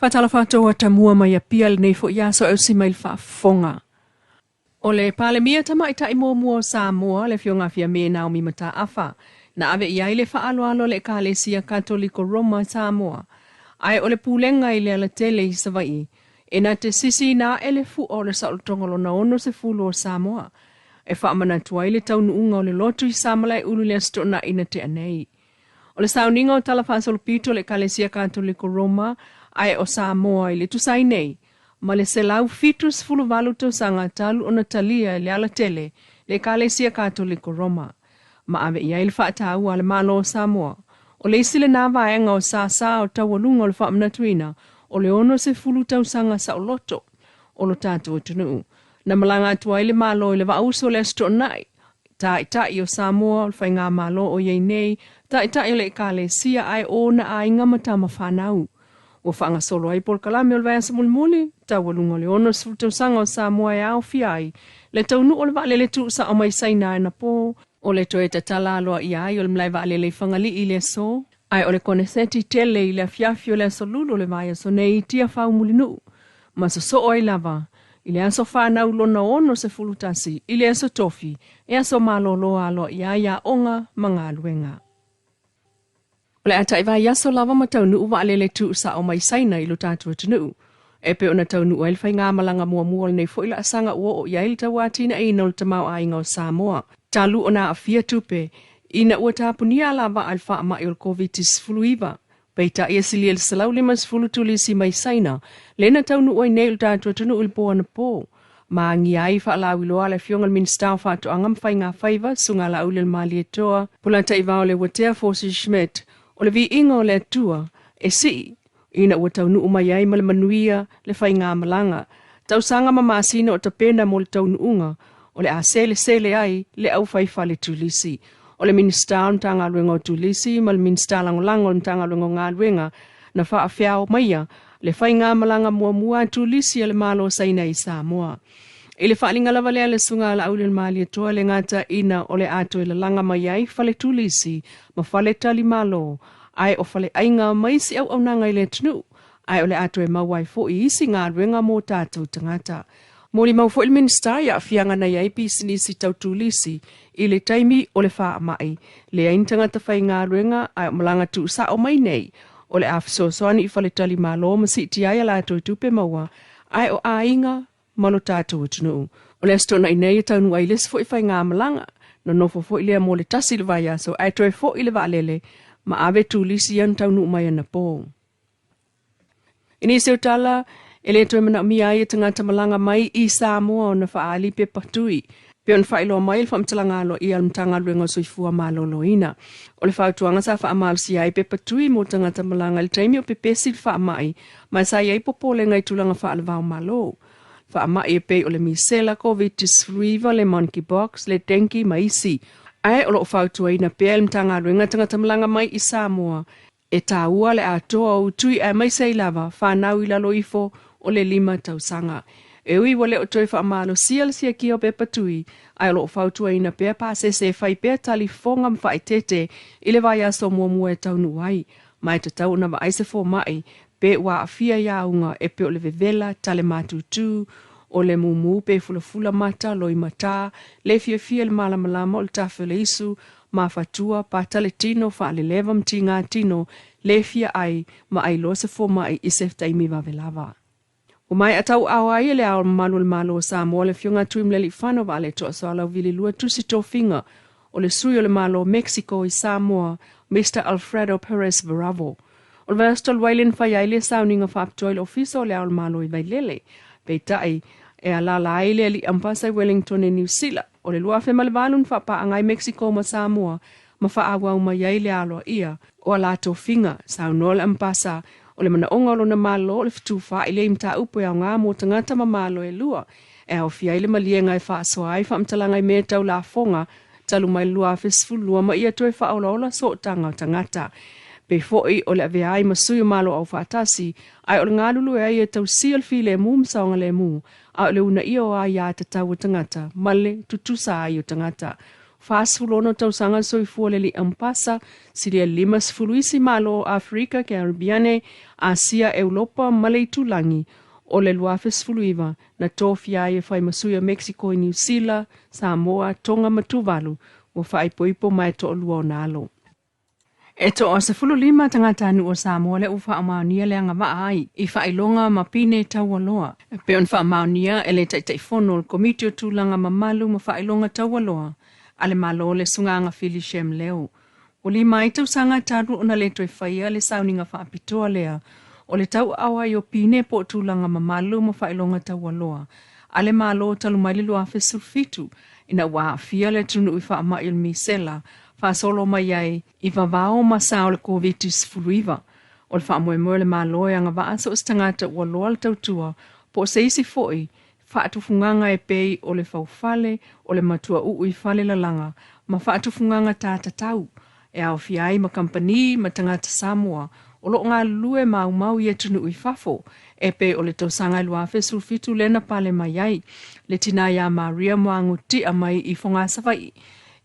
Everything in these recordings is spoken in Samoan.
Faatalofa atu a tamua mai Apia lenei foi aso e usi mai le faafofoga. O le Palemia Tamaitai muamua o Samoa, le Afioga Fiame Naomi Mataafa, na ave i ai le faaaloalo a le Ekalesia Katoliko Roma i Samoa, ae o le pulega i le alatele i Savaii, e na te sisiina ae le fua o le saolotoga lona 60 o Samoa, e faamanatu ai le taunuuga o le lotu i Samalaeulu i le Aso Toonai na tea nei. O le sauniga o Tala Faasolopito o le Ekalesia Katoliko Roma ae o Samoa i le tusa ai nei ma le 178 tausaga talu ona talia e le alatele le Ekalesia Katoliko Roma ma ave i ai le faataua a le Malo o Samoa. O le isi lena vaega o sāsā o taualuga o le faamanatuina o le 60 tausaga saoloto o lo tatou atunuu. Na malaga atu ai le Malo i le Vaauso o le Aso Toonai, Taitai o Samoa, o le Faigamalo o i ai nei, Taitai o le Ekalesia ae o ona aiga ma tama fanau. Ua faagasolo ai polokalame o le vaiaso mulimuli, taualuga o le 60 tausaga o Samoa e aofia ai le taunuu o le vaalele tuusao mai Saina anapo, o le toe tatala aloaia ai o le malae vaalele i Fagalii i le aso, ae o le koneseti tele i le afiafi o le aso Lulu o le vaiaso nei i Tiafau Mulinuu, ma sosoo ai lava i le aso fanau lona 61 i le aso Tofi e aso malolo aloaia ai aoga ma galuega. O le a tai vaiaso lava ma taunuu vaalele tuusao mai Saina i lo tatou atunuu. E pei ona taunuu ai le faigamalaga muamua o lenei foi laasaga ua oo i ai le tauatiaeina o le tamaoaiga o Samoa, talu ona aafia tupe ina ua tapunia alavaa i le faamai o le Koviti-19. Peitai e silia i le 150 turisi mai Saina lea na taunuu ai nei i lo tatou atunuu i le po anapo. Ma agia ai faalauiloa a le Afioga i le Minisita o Faatoaga ma Faiga Faiva, Susuga Laaulialemalietoa Polataivao Leuatea Forsie Schmidt, o le viiga o le Atua e sii ina ua taunuu mai ai ma le manuia le faigamalaga, tausaga ma masina o tapena mo le taunuuga o le a selesele ai le aufaifale turisi. O le Minisita o le Matagaluega o Turisi ma le Minisita Lagolago o le Matagaluega o Galuega na faafeao maia le faigamalaga muamua a turisi a le Malo o Saina i Samoa. I le faaaliga lava lea a le Susuga a Laaulialemalietoa le gata ina o le a toe lalaga mai ai fale turisi ma fale talimalo ae o faleaiga ma isi auaunaga i le atunuu, ae o le a toe maua ai foi isi galuega mo tatou tagata. Molimau foi le Minisita i aafiaga na i ai pisinisi tau turisi i le taimi o le faamai, leai ni tagata faigaluega ae o malaga tuusao mai nei o le a fesoasoani i faletalimalo ma siitia ai a latou tupe maua ae o aiga ma lo tatou atunuu. O le Aso Toonai nei e taunuu ai le isi foi faigamalaga, nonofo foi lea mo le tasi le vaiaso ae toe foi le vaalele ma ave turisi ia na taunuu mai anapo. I nisi o tala, e le toe manaomia ai e tagata malaga mai i Samoa ona faaali pepa tui, pei ona faailoa mai le faamatalaga aloaia a le Matagaluega o Soifua Maloloina. O le fautuaga sa faamalosia ai pepa tui mo tagata malaga i le taimi o pepesi le faamai, ma sa i ai popolega i tulaga faale-va-o-Malo. Faamai e pei o le misela, Covid-19, le monkeypox, le dengue ma isi. Ae o lo o fautuaina pea e le Matagaluega tagata malaga mai i Samoa E taua le atoa o utui aemaise ai lava fanau i lalo ifo o le 5 tausaga. E ui ua le o toe faamalosia le siakia o pepa tui, ae o lo o fautuaina pea pasese e fai pea talifofoga ma faaeteete i le vaiaso muamua e taunuu ai, ma e tatau ona vaai se fomai pe ua aafia i auga e pei o le vevela, tale matutu, o le mumu pe fulafula mata, loimata, le fiafia i le malamalama o le tafe o le isu, mafatua, patale tino, faaleleva ma tigā tino, le fia ai, ma ailoa se fomai i se taimi vave lava. Ua maea tauaao ai e le Ao Mamalu o le Malo o Samoa le Afioga a Tuimalealiifano Vaaletoa Sualauvi tusi tofiga o le sui o le Malo o Mexico i Samoa, Mr Alfredo Perez Bravo. O le vaiaso talu ai lea na fai ai lea sauniga faapitoa i le Ofisa o le Ao o le Malo i Vailele. Peitai, e alaala ai le alii Ambasa i Wellington i Niu Sila. O le 2008 na faapaaga ai Mexico ma Samoa ma faaauau mai ai le aloaia o a latou tofiga. Saunoa le Ambasa, o le manaoga o lona Malo o le fetufaai lea i mataupu e aoga mo tagata ma Malo e lua, e aofia ai le maliega e faasoa ai faamatalaga i mea tau lafoga talu mai le 2012 ma ia toe faaolaola sootaga o tagata. Pei foi o le avea ai ma sui o Malo Aufaatasi, ae o le galulue ai e tausia le filemu ma saogalemu, a o le uunaia o aia tatau a tagata ma le tutusa ai o tagata. 46 tausaga soifua le alii Ampasa, silia 50 isi Malo o Aferika, Karibiane, Asia, Eulopa ma le itulagi o le 2019 na tofia ai e fai ma sui o Mexico i Niu Sila, Samoa, Tonga ma Tuvalu ua faaipoipo ma e toalua ona alo. E toa-15 tagatanuu o Samoa lea ua faamaonia le agavaa ai i faailoga ma pine taualoa, e pei ona faamaonia e le Taitaifono o le Komiti o Tulaga Mamalu ma Faailoga Taualoa a le Malo le Sugaga Fili Shem Leo. Ua lima ai tausaga talu ona le toe faia le sauniga faapitoa lea o le tauaao ai o pine po o tulaga mamalu ma faailoga taualoa a le Malo talu mai le 2017 ina ua aafia le atunuu i faamai o le misela faasolo mai ai i vavao ma sa o le Koviti-19. O le faamoemoe o le Malo e agavaa so o se tagata ua loa le tautua po o se isi foi faatufugaga e pei o le faufale, o le matuauu i fale lalaga ma faatufugaga tā tatau e aofia ai ma kamupani ma tagata Samoa o lo o galulue maumau i atunuu i fafo e pei o le tausaga e 2017 lea na pale mai ai le tinā iā Maria Muagutia mai i Fogaa Savaii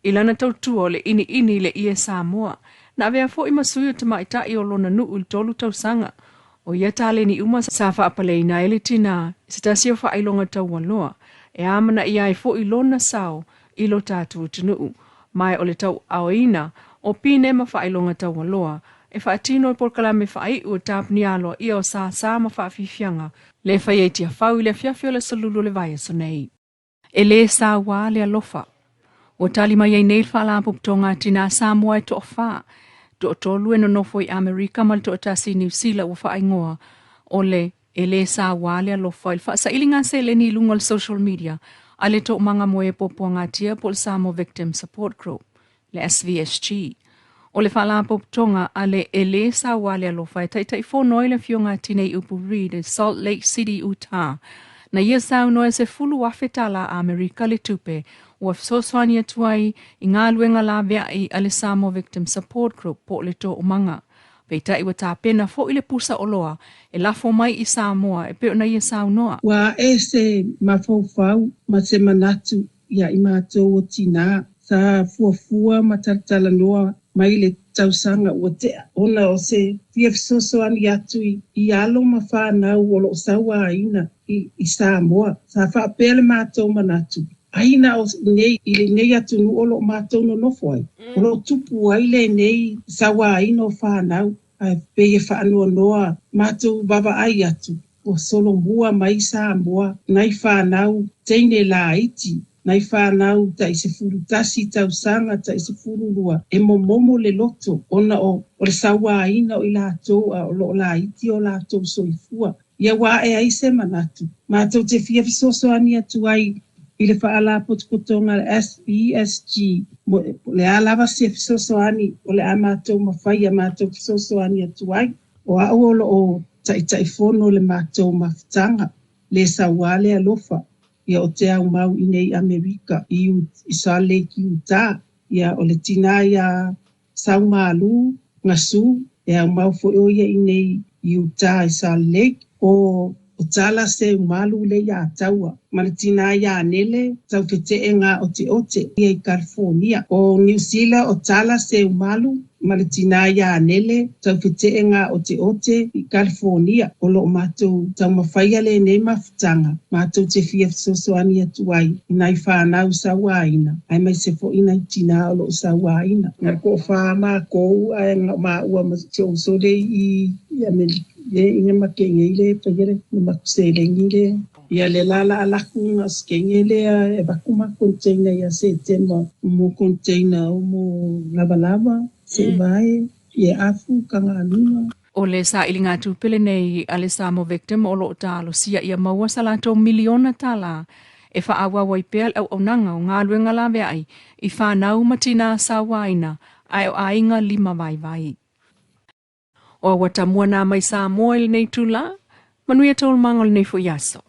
i lana tautua o le ʻiniʻini i le ie Samoa. Na avea foi ma sui o tamaitai o lona nuu i le tolu tausaga. O ia taleni uma sa faapaleina ai le tinā i se tasi o faailoga taualoa e amanaia ai foi lona sao i lo tatou atunuu. Ma o le tauaaoina o pine ma faailoga taualoa e faatino e polokalame faaiu e tapunia aloaia o sasa ma faafiafiaga le fai ai Tiafau i le afiafi o le aso Lulu o le vaiaso nei. E lē sauā le alofa. Ua tali mai ai nei le Faalapotopotoga a Tinā Samoa e toafa, toatolu e nonofo i Amerika ma le toatasi i Niu Sila ua faaigoa o le E lē sauā le alofa i le faasailiga seleni i luga o le social media a le Toomaga mo e Puapuagatia po o le Samoa Victim Support Group, le SVSG. O le Faalapotopotoga a le E lē sauā le alofa e taitaifono ai le Afioga a Tineiupu Reid i Salt Lake City, Utah. Na ia saunoa e $10,000 tālā Amerika le tupe ua fesoasoani atu ai i galuega laveai a le Samoa Victim Support Group po o le Toomaga. Peitai ua tapena foi le pusa oloa e lafo mai i Samoa e pei ona ia saunoa. Ua ae se mafaufau ma se manatu iā i matou o tinā sa fuafua ma talatalanoa mai le tausaga ua tea ona o se fia fesoasoani atu i alo ma fanau o lo o sauaina i Samoa. Sa faapea le matou manatu, ai na o nei i lenei atunuu o lo o matou nonofo ai, o lo o tupu ai lenei sauaina o fanau, ae pei e faanoanoa matou vaavaai atu, ua solomua mai Samoa nai fanau teine laiti, nai fanau tai 11 tausaga, tai 12, e momomo le loto ona o le sauaina o i latou a o lo o laiti o latou soifua. Ia ua ae ai se manatu, matou te fia fesoasoani atu ai i le Faalapotopotoga le SVSG, mo le a lava se fesoasoani o le a matou mafai a matou fesoasoani atu ai. O au o lo o taitaifono le matou mafutaga, le sauā le alofa, ia o te aumau i nei Amerika i Salt Lake, Utah, ia o le tinā iā Saumalu Gasu e aumau foi o ia i nei Utah i Salt Lake, o o Tala Seumalu le iā Taua ma le tinā iā Nele Taufete'ega Oteote ia i California. O Niu Sila o Tala Seumalu ma le tinā iā Nele Taufete'ega Oteote i California. O lo o matou taumafaia lenei mafutaga, matou te fia fesoasoani atu ai i nai fanau sauaina, aemaise foi nai tinā o lo o sauaina. Na toafa makou ae na maua ma si ou uso le i Amerika le ina makenge le paia le makuselegi le ia le la la alaku na skenge le e vaku ma container ia Setema mo container o mo lava lava se vai ia afu kangalunga. O le sailiga tupe lenei a le Samoa Victim o lo o talosia ia maua sa latou miliona tālā e faaauau ai pea le auaunaga o galuega laveai i fanau ma tinā sauaina ae o aiga lima vaivai. O auatamua nā mai Samoa i lenei itulā, manuia taualumaga o lenei foi aso.